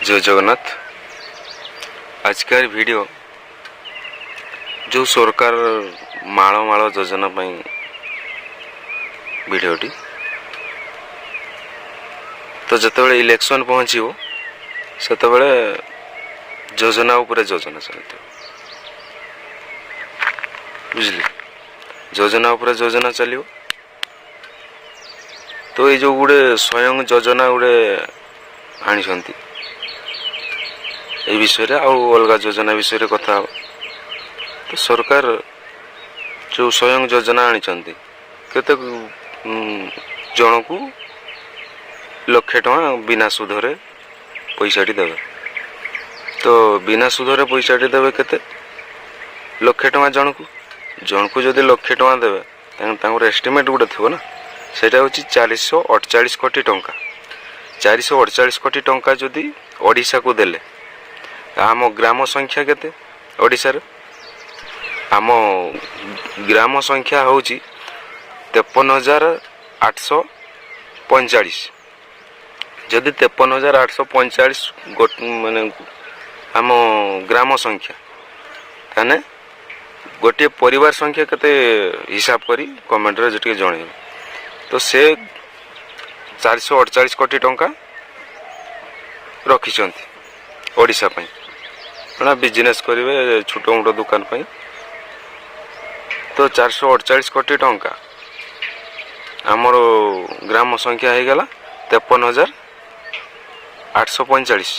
ଜୟ ଜଗନ୍ନାଥ। ଆଜିକାର ଭିଡ଼ିଓ ଯେଉଁ ସରକାର ମାଳ ମାଳ ଯୋଜନା ପାଇଁ ଭିଡ଼ିଓଟି। ତ ଯେତେବେଳେ ଇଲେକ୍ସନ୍ ପହଞ୍ଚିବ, ସେତେବେଳେ ଯୋଜନା ଉପରେ ଯୋଜନା ଚାଲିଥିବ, ବୁଝିଲେ? ଯୋଜନା ଉପରେ ଯୋଜନା ଚାଲିବ। ତ ଏଇ ଯେଉଁ ଗୋଟେ ସ୍ୱୟଂ ଯୋଜନା ଗୋଟେ ଆଣିଛନ୍ତି, ଏଇ ବିଷୟରେ ଆଉ ଅଲଗା ଯୋଜନା ବିଷୟରେ କଥା ହେବ। ତ ସରକାର ଯେଉଁ ସ୍ୱୟଂ ଯୋଜନା ଆଣିଛନ୍ତି, କେତେ ଜଣକୁ 1 ଲକ୍ଷ ଟଙ୍କା ବିନା ସୁଧରେ ପଇସାଟି ଦେବେ। ତ ବିନା ସୁଧରେ ପଇସାଟି ଦେବେ କେତେ? 1 ଲକ୍ଷ ଟଙ୍କା ଜଣକୁ। ଜଣକୁ ଯଦି 1 ଲକ୍ଷ ଟଙ୍କା ଦେବେ, ତାଙ୍କର ଏଷ୍ଟିମେଟ୍ ଗୋଟେ ଥିବ ନା? ସେଇଟା ହେଉଛି 448 କୋଟି ଟଙ୍କା। 448 କୋଟି ଟଙ୍କା ଯଦି ଓଡ଼ିଶାକୁ ଦେଲେ, ଆମ ଗ୍ରାମ ସଂଖ୍ୟା କେତେ ଓଡ଼ିଶାର? ଆମ ଗ୍ରାମ ସଂଖ୍ୟା ହେଉଛି 53,845। ଯଦି 53,845 ମାନେ ଆମ ଗ୍ରାମ ସଂଖ୍ୟା, ତାହେଲେ ଗୋଟିଏ ପରିବାର ସଂଖ୍ୟା କେତେ? ହିସାବ କରି କମେଣ୍ଟରେ ଟିକେ ଜଣେଇବେ। ତ ସେ 448 କୋଟି ଟଙ୍କା ରଖିଛନ୍ତି ଓଡ଼ିଶା ପାଇଁ ନା ବିଜନେସ୍ କରିବେ ଛୋଟ ମୋଟ ଦୋକାନ ପାଇଁ। ତ 448 କୋଟି ଟଙ୍କା, ଆମର ଗ୍ରାମ ସଂଖ୍ୟା ହେଇଗଲା 53,845।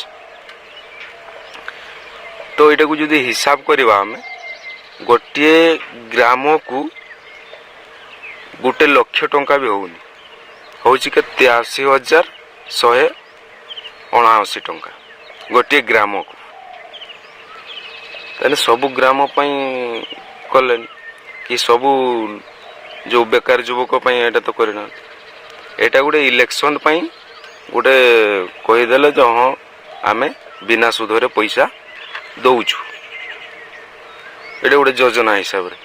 ତ ଏଇଟାକୁ ଯଦି ହିସାବ କରିବା ଆମେ, ଗୋଟିଏ ଗ୍ରାମକୁ 1 ଲକ୍ଷ ଟଙ୍କା ବି ହେଉନି। ହେଉଛି କେତେ? 83,179 ଟଙ୍କା ଗୋଟିଏ ଗ୍ରାମକୁ। ତାହେଲେ ସବୁ ଗ୍ରାମ ପାଇଁ କଲେନି କି ସବୁ ଯେଉଁ ବେକାର ଯୁବକ ପାଇଁ ଏଇଟା ତ କରିନାହାନ୍ତି। ଏଇଟା ଗୋଟେ ଇଲେକ୍ସନ ପାଇଁ ଗୋଟେ କହିଦେଲେ ଯେ ହଁ, ଆମେ ବିନା ସୁଧରେ ପଇସା ଦଉଛୁ। ଏଇଟା ଗୋଟେ ଯୋଜନା ହିସାବରେ,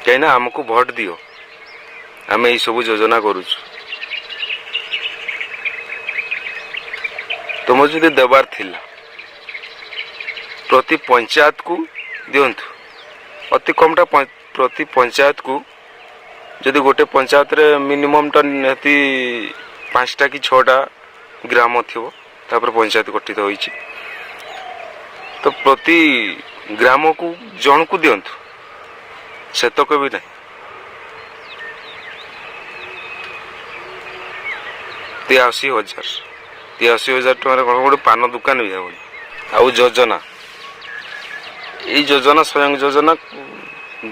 କାହିଁକିନା ଆମକୁ ଭୋଟ ଦିଅ, ଆମେ ଏଇସବୁ ଯୋଜନା କରୁଛୁ। ତୁମର ଯଦି ଦେବାର ଥିଲା, ପ୍ରତି ପଞ୍ଚାୟତକୁ ଦିଅନ୍ତୁ ଅତି କମଟା। ପ୍ରତି ପଞ୍ଚାୟତକୁ ଯଦି, ଗୋଟେ ପଞ୍ଚାୟତରେ ମିନିମମ୍ଟା ନିହାତି ପାଞ୍ଚଟା କି ଛଅଟା ଗ୍ରାମ ଥିବ, ତାପରେ ପଞ୍ଚାୟତ ଗଠିତ ହୋଇଛି। ତ ପ୍ରତି ଗ୍ରାମକୁ ଜଣକୁ ଦିଅନ୍ତୁ, ସେତକ ବି ନାହିଁ। 83,000, 83,000 ଟଙ୍କାରେ କ'ଣ ଗୋଟେ ପାନ ଦୋକାନ ବି ହେବନି। ଆଉ ଯୋଜନା, ଏଇ ଯୋଜନା, ସ୍ୱୟଂ ଯୋଜନା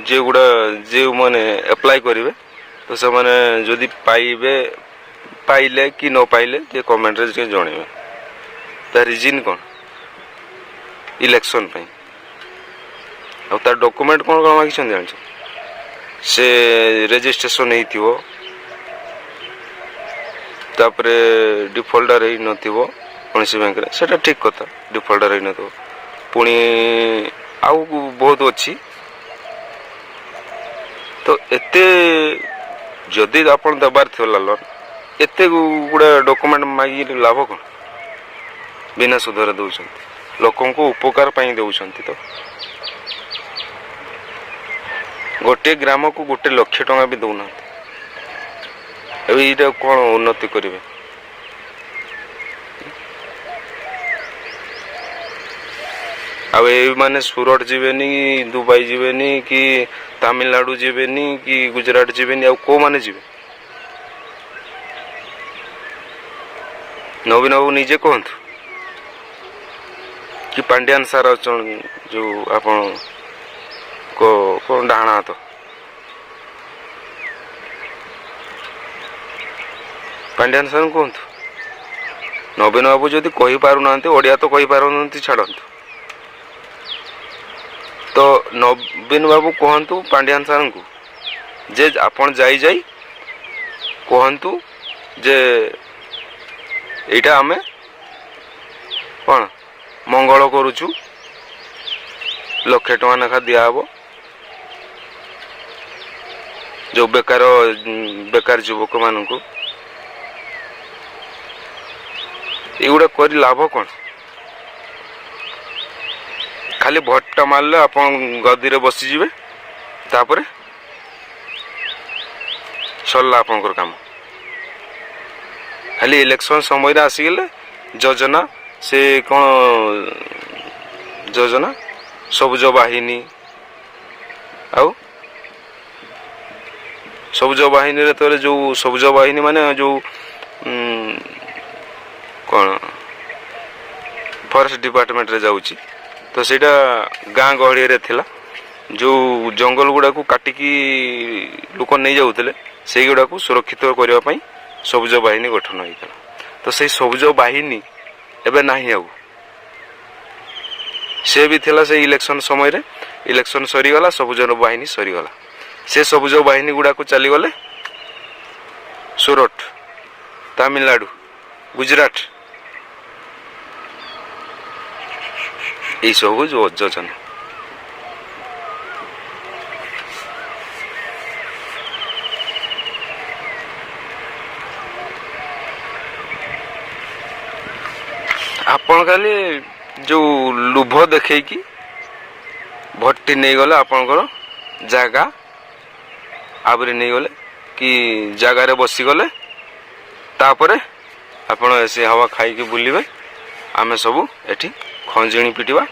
ଯେଉଁଗୁଡ଼ା ଯେଉଁମାନେ ଆପ୍ଲାଏ କରିବେ, ତ ସେମାନେ ଯଦି ପାଇବେ, ପାଇଲେ କି ନ ପାଇଲେ, ଟିକେ କମେଣ୍ଟରେ ଟିକେ ଜଣେଇବେ। ତା ରିଜିନ୍ କ'ଣ? ଇଲେକ୍ସନ୍ ପାଇଁ। ଆଉ ତାର ଡକୁମେଣ୍ଟ କ'ଣ କ'ଣ ମାଗିଛନ୍ତି ଜାଣିଛ? ସେ ରେଜିଷ୍ଟ୍ରେସନ ହେଇଥିବ, ତାପରେ ଡିଫଲ୍ଟର ହେଇନଥିବ କୌଣସି ବ୍ୟାଙ୍କରେ। ସେଇଟା ଠିକ୍ କଥା, ଡିଫଲ୍ଟର ହେଇନଥିବ। ପୁଣି ଆଉ ବହୁତ ଅଛି। ତ ଏତେ ଯଦି ଆପଣ ଦେବାର ଥିଲା ଲୋନ୍, ଏତେ ଗୁଡ଼େ ଡକୁମେଣ୍ଟ ମାଗିକି ଲାଭ କ'ଣ? ବିନା ସୁଧରେ ଦେଉଛନ୍ତି, ଲୋକଙ୍କୁ ଉପକାର ପାଇଁ ଦେଉଛନ୍ତି। ତ ଗୋଟିଏ ଗ୍ରାମକୁ 1 ଲକ୍ଷ ଟଙ୍କା ବି ଦେଉନାହାନ୍ତି। ଏବେ ଏଇଟା କ'ଣ ଉନ୍ନତି କରିବେ? ଆଉ ଏଇମାନେ ସୁରଟ ଯିବେନି, ଦୁବାଇ ଯିବେନି କି ତାମିଲନାଡୁ ଯିବେନି କି ଗୁଜୁରାଟ ଯିବେନି, ଆଉ କୋଉମାନେ ଯିବେ? ନବୀନ ବାବୁ ନିଜେ କୁହନ୍ତୁ କି ପାଣ୍ଡିଆନ ସାର୍ ଅଛନ୍ତି, ଯୋଉ ଆପଣଙ୍କ କ'ଣ ଡାହାଣ ହାତ, ପାଣ୍ଡିଆନ ସାର୍ଙ୍କୁ କୁହନ୍ତୁ। ନବୀନ ବାବୁ ଯଦି କହିପାରୁନାହାନ୍ତି, ଓଡ଼ିଆ ତ କହିପାରୁନାହାନ୍ତି, ଛାଡ଼ନ୍ତୁ, ତ ନବୀନ ବାବୁ କୁହନ୍ତୁ ପାଣ୍ଡିଆନ ସାର୍ଙ୍କୁ ଯେ ଆପଣ ଯାଇ ଯାଇ କୁହନ୍ତୁ ଯେ ଏଇଟା ଆମେ କ'ଣ ମଙ୍ଗଳ କରୁଛୁ, ଲକ୍ଷେ ଟଙ୍କା ଲେଖା ଦିଆହବ ଯୋଉ ବେକାର ବେକାର ଯୁବକମାନଙ୍କୁ। ଏଗୁଡ଼ା କରି ଲାଭ କ'ଣ? ଖାଲି ଭୋଟଟା ମାରିଲେ ଆପଣ ଗଦିରେ ବସିଯିବେ, ତାପରେ ସରିଲା ଆପଣଙ୍କର କାମ। ଖାଲି ଇଲେକ୍ସନ୍ ସମୟରେ ଆସିଗଲେ ଯୋଜନା, ସେ କ'ଣ ଯୋଜନା, ସବୁଜ ବାହିନୀ। ଆଉ ସବୁଜ ବାହିନୀରେ ତ ଯେଉଁ ସବୁଜ ବାହିନୀ ମାନେ ଯେଉଁ କ'ଣ ଫରେଷ୍ଟ ଡିପାର୍ଟମେଣ୍ଟରେ ଯାଉଛି, ତ ସେଇଟା ଗାଁ ଗହଳିରେ ଥିଲା। ଯେଉଁ ଜଙ୍ଗଲ ଗୁଡ଼ାକୁ କାଟିକି ଲୋକ ନେଇଯାଉଥିଲେ, ସେଇଗୁଡ଼ାକୁ ସୁରକ୍ଷିତ କରିବା ପାଇଁ ସବୁଜ ବାହିନୀ ଗଠନ ହେଇଥିଲା। ତ ସେଇ ସବୁଜ ବାହିନୀ ଏବେ ନାହିଁ ଆଉ। ସେ ବି ଥିଲା ସେଇ ଇଲେକ୍ସନ ସମୟରେ। ଇଲେକ୍ସନ ସରିଗଲା, ସବୁଜ ବାହିନୀ ସରିଗଲା। ସେ ସବୁଜ ବାହିନୀ ଗୁଡ଼ାକୁ ଚାଲିଗଲେ ସୁରଟ, ତାମିଲନାଡୁ, ଗୁଜୁରାଟ। ଏଇସବୁ ଯୋଜନା। ଆପଣ ଖାଲି ଯେଉଁ ଲୋଭ ଦେଖେଇକି ଭୋଟଟି ନେଇଗଲେ, ଆପଣଙ୍କର ଜାଗା ଆବରି ନେଇଗଲେ କି ଜାଗାରେ ବସିଗଲେ, ତାପରେ ଆପଣ ଏସି ହାୱା ଖାଇକି ବୁଲିବେ। ଆମେ ସବୁ ଏଠି ଖଞ୍ଜିଣି ପିଟିବା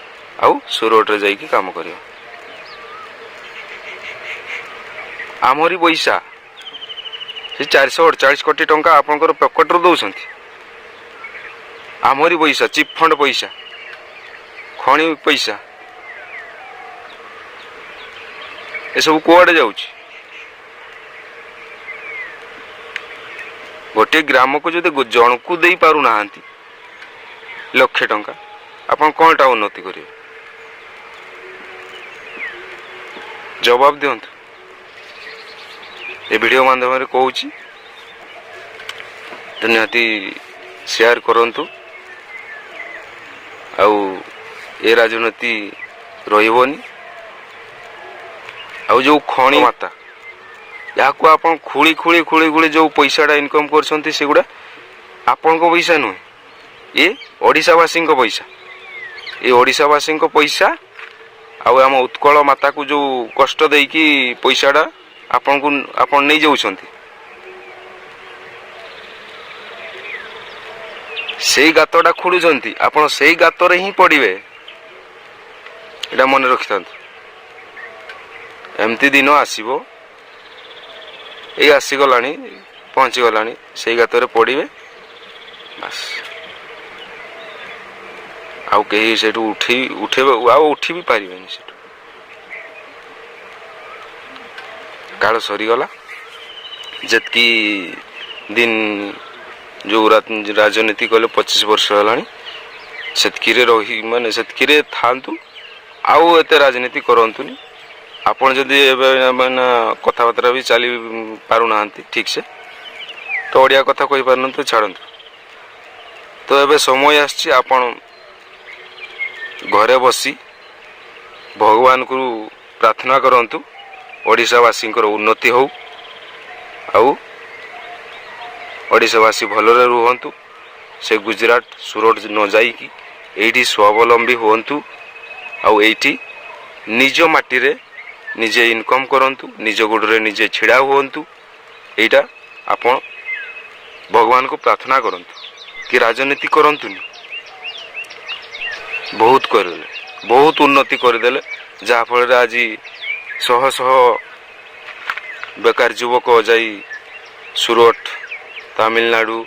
ଆଉ ସୁରଟରେ ଯାଇକି କାମ କରିବା। ଆମରି ପଇସା ସେ 448 କୋଟି ଟଙ୍କା ଆପଣଙ୍କର ପକେଟରୁ ଦେଉଛନ୍ତି। ଆମରି ପଇସା, ଚିଟ୍ ଫଣ୍ଡ ପଇସା, ଖଣି ପଇସା, ଏସବୁ କୁଆଡ଼େ ଯାଉଛି? ଗୋଟିଏ ଗ୍ରାମକୁ ଯଦି ଜଣକୁ ଦେଇ ପାରୁନାହାନ୍ତି ଲକ୍ଷେ ଟଙ୍କା, ଆପଣ କ'ଣଟା ଉନ୍ନତି କରିବେ? ଜବାବ ଦିଅନ୍ତୁ। ଏ ଭିଡ଼ିଓ ମାଧ୍ୟମରେ କହୁଛି ତ ନିହାତି ସେୟାର କରନ୍ତୁ। ଆଉ ଏ ରାଜନୀତି ରହିବନି। ଆଉ ଯେଉଁ ଖଣି ମାତା, ଏହାକୁ ଆପଣ ଖୋଳି ଖୋଳି ଖୋଳି ଖୋଳି ଯେଉଁ ପଇସାଟା ଇନକମ୍ କରୁଛନ୍ତି, ସେଗୁଡ଼ା ଆପଣଙ୍କ ପଇସା ନୁହେଁ, ଏ ଓଡ଼ିଶାବାସୀଙ୍କ ପଇସା। ଏ ଓଡ଼ିଶାବାସୀଙ୍କ ପଇସା ଆଉ ଆମ ଉତ୍କଳ ମାତାକୁ ଯେଉଁ କଷ୍ଟ ଦେଇକି ପଇସାଟା ଆପଣଙ୍କୁ ଆପଣ ନେଇଯାଉଛନ୍ତି, ସେଇ ଗାତଟା ଖୋଳୁଛନ୍ତି, ଆପଣ ସେଇ ଗାତରେ ହିଁ ପଡ଼ିବେ। ଏଇଟା ମନେ ରଖିଥାନ୍ତୁ। ଏମିତି ଦିନ ଆସିବ, ଏଇ ଆସିଗଲାଣି, ପହଞ୍ଚିଗଲାଣି, ସେଇ ଗାତରେ ପଡ଼ିବେ ବାସ୍। ଆଉ କେହି ସେଇଠୁ ଉଠେଇ ଉଠେଇବେ ଆଉ ଉଠି ବି ପାରିବେନି ସେଠୁ। କାଳ ସରିଗଲା। ଯେତିକି ଦିନ ଯେଉଁ ରାଜନୀତି କଲେ, 25 ବର୍ଷ ହେଲାଣି, ସେତିକିରେ ରହି ମାନେ ସେତିକିରେ ଥାଆନ୍ତୁ। ଆଉ ଏତେ ରାଜନୀତି କରନ୍ତୁନି। ଆପଣ ଯଦି ଏବେ ମାନେ କଥାବାର୍ତ୍ତା ବି ଚାଲି ପାରୁନାହାନ୍ତି ଠିକ୍ସେ, ତ ଓଡ଼ିଆ କଥା କହିପାରୁନାହାନ୍ତି, ଛାଡ଼ନ୍ତୁ। ତ ଏବେ ସମୟ ଆସିଛି, ଆପଣ ଘରେ ବସି ଭଗବାନଙ୍କୁ ପ୍ରାର୍ଥନା କରନ୍ତୁ, ଓଡ଼ିଶାବାସୀଙ୍କର ଉନ୍ନତି ହେଉ ଆଉ ଓଡ଼ିଶାବାସୀ ଭଲରେ ରୁହନ୍ତୁ। ସେ ଗୁଜୁରାଟ, ସୁରଟ ନ ଯାଇକି ଏଇଠି ସ୍ୱାବଲମ୍ବୀ ହୁଅନ୍ତୁ ଆଉ ଏଇଠି ନିଜ ମାଟିରେ ନିଜେ ଇନକମ୍ କରନ୍ତୁ, ନିଜ ଗୋଡ଼ରେ ନିଜେ ଛିଡ଼ା ହୁଅନ୍ତୁ। ଏଇଟା ଆପଣ ଭଗବାନଙ୍କୁ ପ୍ରାର୍ଥନା କରନ୍ତୁ କି ରାଜନୀତି କରନ୍ତୁନି। ବହୁତ କରିଦେଲେ, ବହୁତ ଉନ୍ନତି କରିଦେଲେ, ଯାହାଫଳରେ ଆଜି ଶହ ଶହ ବେକାର ଯୁବକ ଯାଇ ସୁରଟ, ତାମିଲନାଡ଼ୁ,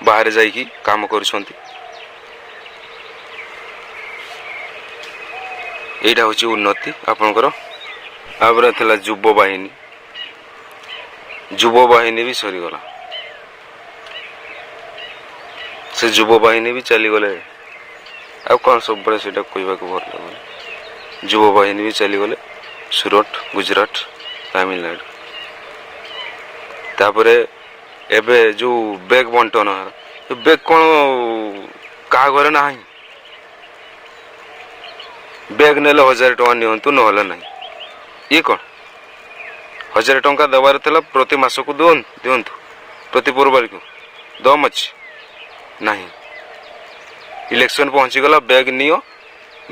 ବାହାରେ ଯାଇକି କାମ କରୁଛନ୍ତି। ଏଇଟା ହେଉଛି ଉନ୍ନତି ଆପଣଙ୍କର। ତାପରେ ଥିଲା ଯୁବ ବାହିନୀ। ଯୁବ ବାହିନୀ ବି ସରିଗଲା। ସେ ଯୁବ ବାହିନୀ ବି ଚାଲିଗଲେ। ଆଉ କ'ଣ ସବୁବେଳେ ସେଇଟା କହିବାକୁ ଭଲ ଲାଗୁନି। ଯୁବ ବାହିନୀ ବି ଚାଲିଗଲେ ସୁରଟ, ଗୁଜୁରାଟ, ତାମିଲନାଡ଼ୁ। ତାପରେ ଏବେ ଯେଉଁ ବ୍ୟାଗ୍ ବଣ୍ଟନ ହେଲା, ବ୍ୟାଗ୍ କ'ଣ କାହା ଘରେ ନାହିଁ? ବ୍ୟାଗ୍ ନେଲେ 1000 ଟଙ୍କା ନିଅନ୍ତୁ, ନହେଲେ ନାହିଁ। ଇଏ କ'ଣ? 1000 ଟଙ୍କା ଦେବାର ଥିଲା, ପ୍ରତି ମାସକୁ ଦିଅନ୍ତୁ, ପ୍ରତି ପରିବାରକୁ ଦମ ଅଛି ନାହିଁ। ଇଲେକ୍ସନ୍ ପହଞ୍ଚିଗଲା, ବ୍ୟାଗ୍ ନିଅ,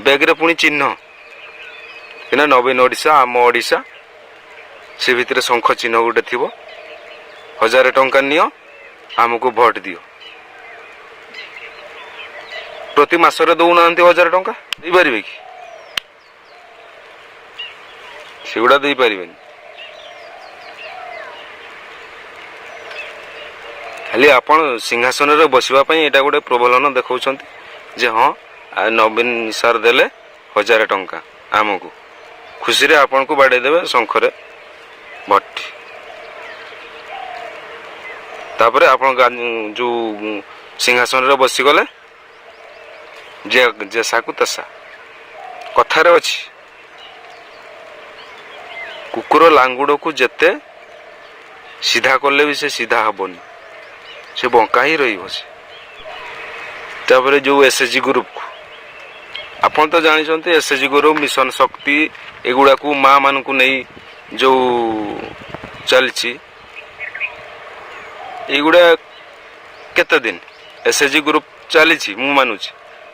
ବ୍ୟାଗ୍ରେ ପୁଣି ଚିହ୍ନ କିନା ନବୀନ ଓଡ଼ିଶା, ଆମ ଓଡ଼ିଶା, ସେ ଭିତରେ ଶଙ୍ଖ ଚିହ୍ନ ଗୋଟେ ଥିବ। 1000 ଟଙ୍କା ନିଅ, ଆମକୁ ଭୋଟ ଦିଅ। ପ୍ରତି ମାସରେ ଦଉନାହାନ୍ତି 1000 ଟଙ୍କା, ଦେଇପାରିବେ କି? ସେଗୁଡ଼ା ଦେଇପାରିବେନି। ଖାଲି ଆପଣ ସିଂହାସନରେ ବସିବା ପାଇଁ ଏଇଟା ଗୋଟେ ପ୍ରବଳନ ଦେଖାଉଛନ୍ତି ଯେ ହଁ, ନବୀନ ସାର୍ ଦେଲେ 1000 ଟଙ୍କା ଆମକୁ, ଖୁସିରେ ଆପଣଙ୍କୁ ବାଡ଼େଇ ଦେବେ ଶଙ୍ଖରେ ଭୋଟ। ତାପରେ ଆପଣ ଯୋଉ ସିଂହାସନରେ ବସିଗଲେ, ଯେ ଯେସାକୁ ତେସା। କଥାରେ ଅଛି, କୁକୁର ଲାଙ୍ଗୁଡ଼କୁ ଯେତେ ସିଧା କଲେ ବି ସେ ସିଧା ହବନି, ସେ ବଙ୍କା ହିଁ ରହିବ ସେ। ତାପରେ ଯୋଉ ଏସ୍ଏଚଜି ଗ୍ରୁପକୁ ଆପଣ ତ ଜାଣିଛନ୍ତି, ଏସ୍ଏଚଜି ଗ୍ରୁପ, ମିଶନ ଶକ୍ତି, ଏଗୁଡ଼ାକୁ ମା ମାନଙ୍କୁ ନେଇ ଯୋଉ ଚାଲିଛି, ଏଇଗୁଡ଼ା କେତେ ଦିନ ଏସ୍ଏଚଜି ଗ୍ରୁପ ଚାଲିଛି? ମୁଁ ମାନୁଛି,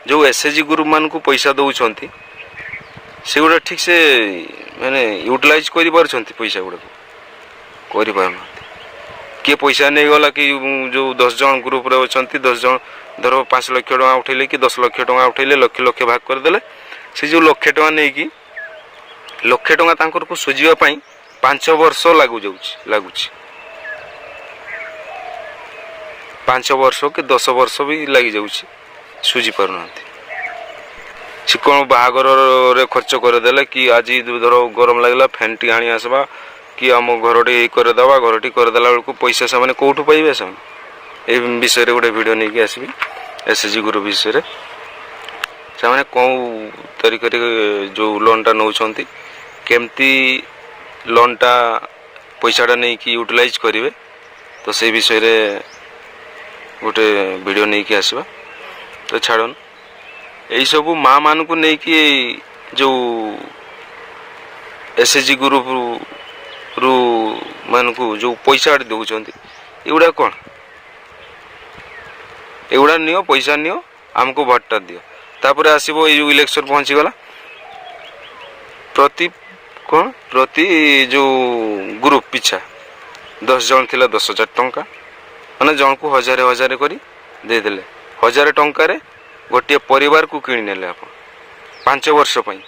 ଯୋଉ ଏସ୍ଏଚଜି ଗ୍ରୁପ ମାନଙ୍କୁ ପଇସା ଦଉଛନ୍ତି, ସେଗୁଡ଼ା ଠିକ ସେ ମାନେ ୟୁଟିଲାଇଜ କରିପାରୁଛନ୍ତି? ପଇସା ଗୁଡ଼ାକୁ କରିପାରୁନାହାନ୍ତି। କିଏ ପଇସା ନେଇଗଲା କି ଯୋଉ 10 ଜଣ ଗ୍ରୁପରେ ଅଛନ୍ତି, 10 ଜଣ ଧର 5 ଲକ୍ଷ ଟଙ୍କା ଉଠେଇଲେ କି 10 ଲକ୍ଷ ଟଙ୍କା ଉଠେଇଲେ, ଲକ୍ଷ ଲକ୍ଷ ଭାଗ କରିଦେଲେ। ସେ ଯୋଉ ଲକ୍ଷେ ଟଙ୍କା ନେଇକି, ଲକ୍ଷେ ଟଙ୍କା ତାଙ୍କରକୁ ସୁଝିବା ପାଇଁ 5 ବର୍ଷ ଲାଗୁଯାଉଛି, ଲାଗୁଛି 5 ବର୍ଷ କି 10 ବର୍ଷ ବି ଲାଗିଯାଉଛି, ସୁଝି ପାରୁନାହାନ୍ତି। ସେ କ'ଣ ବାହାଘରରେ ଖର୍ଚ୍ଚ କରିଦେଲେ କି ଆଜି ଧର ଗରମ ଲାଗିଲା, ଫ୍ୟାନ୍ ଟିକେ ଆଣି ଆସିବା କି ଆମ ଘରଟି ଇଏ କରିଦେବା। ଘରଟି କରିଦେଲା ବେଳକୁ ପଇସା ସେମାନେ କୋଉଠୁ ପାଇବେ? ସେମାନେ ଏ ବିଷୟରେ ଗୋଟେ ଭିଡ଼ିଓ ନେଇକି ଆସିବି, ଏସ୍ଏଚଜି ଗ୍ରୁପ ବିଷୟରେ। ସେମାନେ କେଉଁ ତରିକାରେ ଯେଉଁ ଲୋନ୍ଟା ନେଉଛନ୍ତି, କେମିତି ଲୋନ୍ଟା ପଇସାଟା ନେଇକି ୟୁଟିଲାଇଜ୍ କରିବେ, ତ ସେଇ ବିଷୟରେ ଗୋଟେ ଭିଡ଼ିଓ ନେଇକି ଆସିବା। ତ ଛାଡ଼ନ୍ତୁ, ଏଇସବୁ ମା ମାନଙ୍କୁ ନେଇକି ଯେଉଁ ଏସ୍ଏଚଜି ଗ୍ରୁପରୁ ମାନଙ୍କୁ ଯେଉଁ ପଇସା ଦେଉଛନ୍ତି, ଏଗୁଡ଼ା କ'ଣ? ଏଗୁଡ଼ା ନିଅ, ପଇସା ନିଅ, ଆମକୁ ଭୋଟଟା ଦିଅ। ତାପରେ ଆସିବ ଏଇ ଯେଉଁ ଇଲେକ୍ସନ ପହଞ୍ଚିଗଲା, ପ୍ରତି କ'ଣ ପ୍ରତି ଯେଉଁ ଗ୍ରୁପ ପିଛା 10 ଜଣ ଥିଲା 10,000 ଟଙ୍କା, ମାନେ ଜଣକୁ ହଜାରେ ହଜାରେ କରି ଦେଇଦେଲେ। 1000 ଟଙ୍କାରେ ଗୋଟିଏ ପରିବାରକୁ କିଣିନେଲେ ଆପଣ 5 ବର୍ଷ ପାଇଁ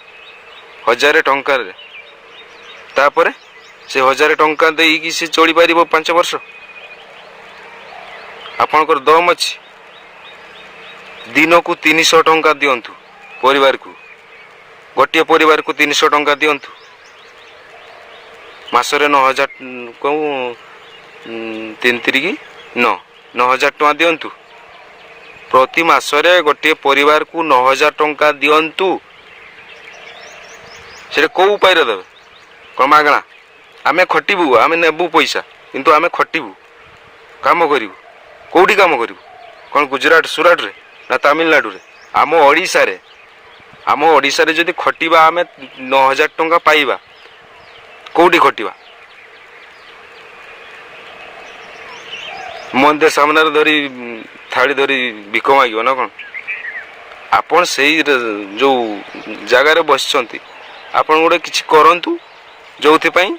1000 ଟଙ୍କାରେ। ତାପରେ ସେ 1000 ଟଙ୍କା ଦେଇକି ସେ ଚଳିପାରିବ 5 ବର୍ଷ? ଆପଣଙ୍କର ଦମ ଅଛି? ଦିନକୁ 300 ଟଙ୍କା ଦିଅନ୍ତୁ ପରିବାରକୁ, ଗୋଟିଏ ପରିବାରକୁ 300 ଟଙ୍କା ଦିଅନ୍ତୁ, ମାସରେ 9,000, କେଉଁ ତିନି ତିରିକି ନଅ, 9,000 ଟଙ୍କା ଦିଅନ୍ତୁ। ପ୍ରତି ମାସରେ ଗୋଟିଏ ପରିବାରକୁ 9,000 ଟଙ୍କା ଦିଅନ୍ତୁ। ସେଟା କୋଉ ଉପାୟରେ ଦେବେ? କ'ଣ ମାଗଣା? ଆମେ ଖଟିବୁ, ଆମେ ନେବୁ ପଇସା, କିନ୍ତୁ ଆମେ ଖଟିବୁ, କାମ କରିବୁ। କୋଉଠି କାମ କରିବୁ? କ'ଣ ଗୁଜୁରାଟ ସୁରାଟରେ ନା ତାମିଲନାଡୁରେ? ଆମ ଓଡ଼ିଶାରେ। ଆମ ଓଡ଼ିଶାରେ ଯଦି ଖଟିବା, ଆମେ 9,000 ଟଙ୍କା ପାଇବା। କୋଉଠି ଖଟିବା? ମନ୍ଦିର ସାମ୍ନାରେ ଧରି ଥାଳି ଧରି ଭିକ ମାଗିବ ନା କ'ଣ? ଆପଣ ସେଇ ଯୋଉ ଜାଗାରେ ବସିଛନ୍ତି, ଆପଣ ଗୋଟେ କିଛି କରନ୍ତୁ ଯୋଉଥିପାଇଁ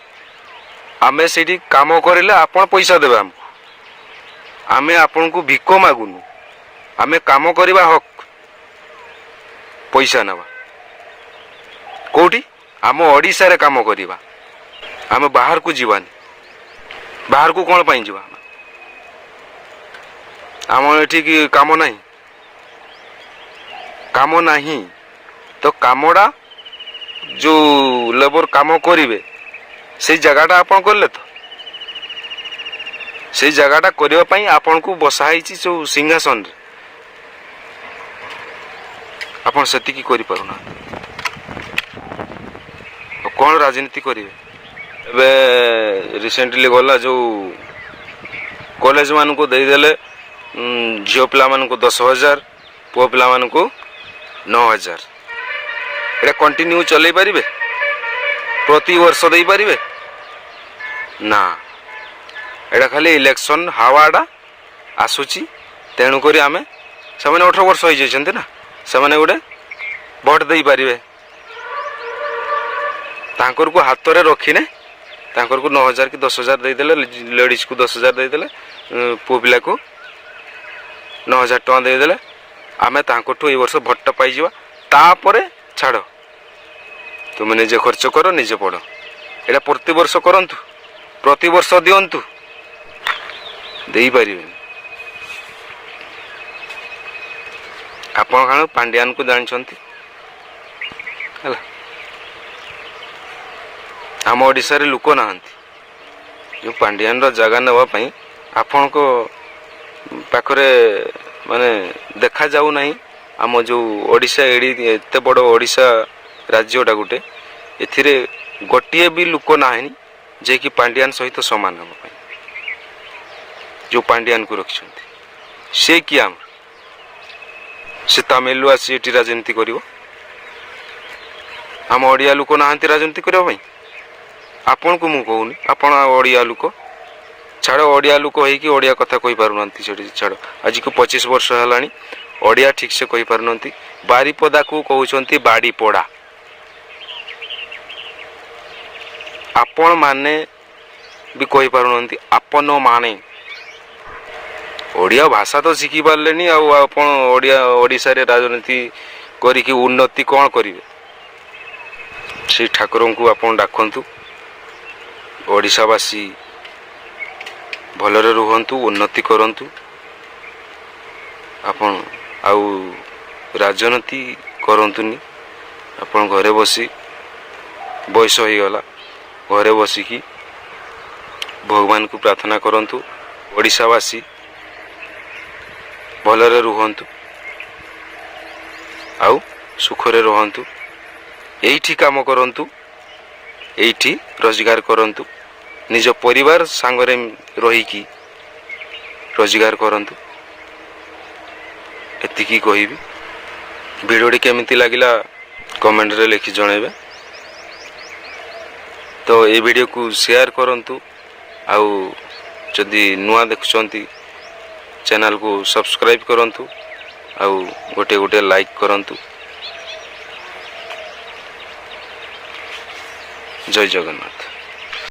ଆମେ ସେଇଠି କାମ କରିଲେ ଆପଣ ପଇସା ଦେବେ ଆମକୁ। ଆମେ ଆପଣଙ୍କୁ ଭିକ ମାଗୁନୁ। ଆମେ କାମ କରିବା ହକ୍, ପଇସା ନେବା। କୋଉଠି? ଆମ ଓଡ଼ିଶାରେ କାମ କରିବା। ଆମେ ବାହାରକୁ ଯିବାନି। ବାହାରକୁ କ'ଣ ପାଇଁ ଯିବା? ଆମ ଏଠି କି କାମ ନାହିଁ? କାମ ନାହିଁ ତ କାମଟା ଯୋଉ ଲେବର କାମ କରିବେ, ସେଇ ଜାଗାଟା ଆପଣ କଲେ ତ, ସେଇ ଜାଗାଟା କରିବା ପାଇଁ ଆପଣଙ୍କୁ ବସା ହେଇଛି ଯୋଉ ସିଂହାସନରେ, ଆପଣ ସେତିକି କରିପାରୁନାହାନ୍ତି, ଆଉ କ'ଣ ରାଜନୀତି କରିବେ? ଏବେ ରିସେଣ୍ଟଲି ଗଲା ଯୋଉ କଲେଜ ମାନଙ୍କୁ ଦେଇଦେଲେ, ଝିଅ ପିଲାମାନଙ୍କୁ 10,000, ପୁଅ ପିଲାମାନଙ୍କୁ 9,000। ଏଇଟା କଣ୍ଟିନ୍ୟୁ ଚଲେଇ ପାରିବେ? ପ୍ରତିବର୍ଷ ଦେଇପାରିବେ? ନା, ଏଇଟା ଖାଲି ଇଲେକ୍ସନ ହାୱାଟା ଆସୁଛି, ତେଣୁକରି ଆମେ ସେମାନେ 18 ବର୍ଷ ହେଇଯାଇଛନ୍ତି ନା, ସେମାନେ ଗୋଟେ ଭୋଟ ଦେଇପାରିବେ। ତାଙ୍କରକୁ ହାତରେ ରଖିନେ ତାଙ୍କରକୁ 9000 କି 10,000 ଦେଇଦେଲେ, ଲେଡ଼ିଜକୁ 10,000 ଦେଇଦେଲେ, ପୁଅ ପିଲାକୁ 9000 ଟଙ୍କା ଦେଇଦେଲେ, ଆମେ ତାଙ୍କଠୁ ଏଇ ବର୍ଷ ଭୋଟଟା ପାଇଯିବା। ତାପରେ ଛାଡ଼, ତୁମେ ନିଜେ ଖର୍ଚ୍ଚ କର, ନିଜେ ପଢ଼। ଏଇଟା ପ୍ରତିବର୍ଷ କରନ୍ତୁ, ପ୍ରତିବର୍ଷ ଦିଅନ୍ତୁ, ଦେଇପାରିବେନି। ଆପଣ କାରଣ ପାଣ୍ଡିଆନକୁ ଜାଣିଛନ୍ତି। ହେଲା, ଆମ ଓଡ଼ିଶାରେ ଲୋକ ନାହାନ୍ତି ଯେଉଁ ପାଣ୍ଡିଆନର ଜାଗା ନେବା ପାଇଁ। ଆପଣଙ୍କ ପାଖରେ ମାନେ ଦେଖାଯାଉ ନାହିଁ। ଆମ ଯେଉଁ ଓଡ଼ିଶା, ଏଡ଼ି ଏତେ ବଡ଼ ଓଡ଼ିଶା ରାଜ୍ୟଟା ଗୋଟେ, ଏଥିରେ ଗୋଟିଏ ବି ଲୋକ ନାହିଁ ଯିଏକି ପାଣ୍ଡିଆନ ସହିତ ସମାନ ହେବା ପାଇଁ। ଯେଉଁ ପାଣ୍ଡିଆନକୁ ରଖିଛନ୍ତି, ସେ କିଏ ଆମର? ସେ ତାମିଲରୁ ଆସି ଏଠି ରାଜନୀତି କରିବ? ଆମ ଓଡ଼ିଆ ଲୋକ ନାହାନ୍ତି ରାଜନୀତି କରିବା ପାଇଁ? ଆପଣଙ୍କୁ ମୁଁ କହୁନି, ଆପଣ ଓଡ଼ିଆ ଲୋକ ଛାଡ଼, ଓଡ଼ିଆ ଲୋକ ହେଇକି ଓଡ଼ିଆ କଥା କହିପାରୁନାହାନ୍ତି ସେଠି। ଛାଡ଼, ଆଜିକୁ 25 ବର୍ଷ ହେଲାଣି, ଓଡ଼ିଆ ଠିକ୍ସେ କହିପାରୁନାହାନ୍ତି। ବାରିପଦାକୁ କହୁଛନ୍ତି ବାଡ଼ିପଡ଼ା। ଆପଣମାନେ ବି କହିପାରୁନାହାନ୍ତି ଆପଣ ମାନେ। ଓଡ଼ିଆ ଭାଷା ତ ଶିଖିପାରିଲେନି, ଆଉ ଆପଣ ଓଡ଼ିଆ ଓଡ଼ିଶାରେ ରାଜନୀତି କରିକି ଉନ୍ନତି କ'ଣ କରିବେ? ସେଇ ଠାକୁରଙ୍କୁ ଆପଣ ଡାକନ୍ତୁ, ଓଡ଼ିଶାବାସୀ ଭଲରେ ରୁହନ୍ତୁ, ଉନ୍ନତି କରନ୍ତୁ। ଆପଣ ଆଉ ରାଜନୀତି କରନ୍ତୁନି। ଆପଣ ଘରେ ବସି, ବୟସ ହେଇଗଲା, ଘରେ ବସିକି ଭଗବାନଙ୍କୁ ପ୍ରାର୍ଥନା କରନ୍ତୁ, ଓଡ଼ିଶାବାସୀ ଭଲରେ ରୁହନ୍ତୁ ଆଉ ସୁଖରେ ରୁହନ୍ତୁ। ଏଇଠି କାମ କରନ୍ତୁ, ଏଇଠି ରୋଜଗାର କରନ୍ତୁ, ନିଜ ପରିବାର ସାଙ୍ଗରେ ରହିକି ରୋଜଗାର କରନ୍ତୁ। ଏତିକି କହିବି। ଭିଡ଼ିଓଟି କେମିତି ଲାଗିଲା କମେଣ୍ଟରେ ଲେଖି ଜଣାଇବେ। ତ ଏଇ ଭିଡ଼ିଓକୁ ସେୟାର କରନ୍ତୁ, ଆଉ ଯଦି ନୂଆ ଦେଖୁଛନ୍ତି ଚ୍ୟାନେଲକୁ ସବସ୍କ୍ରାଇବ୍ କରନ୍ତୁ ଆଉ ଗୋଟିଏ ଗୋଟିଏ ଲାଇକ୍ କରନ୍ତୁ। ଜୟ ଜଗନ୍ନାଥ।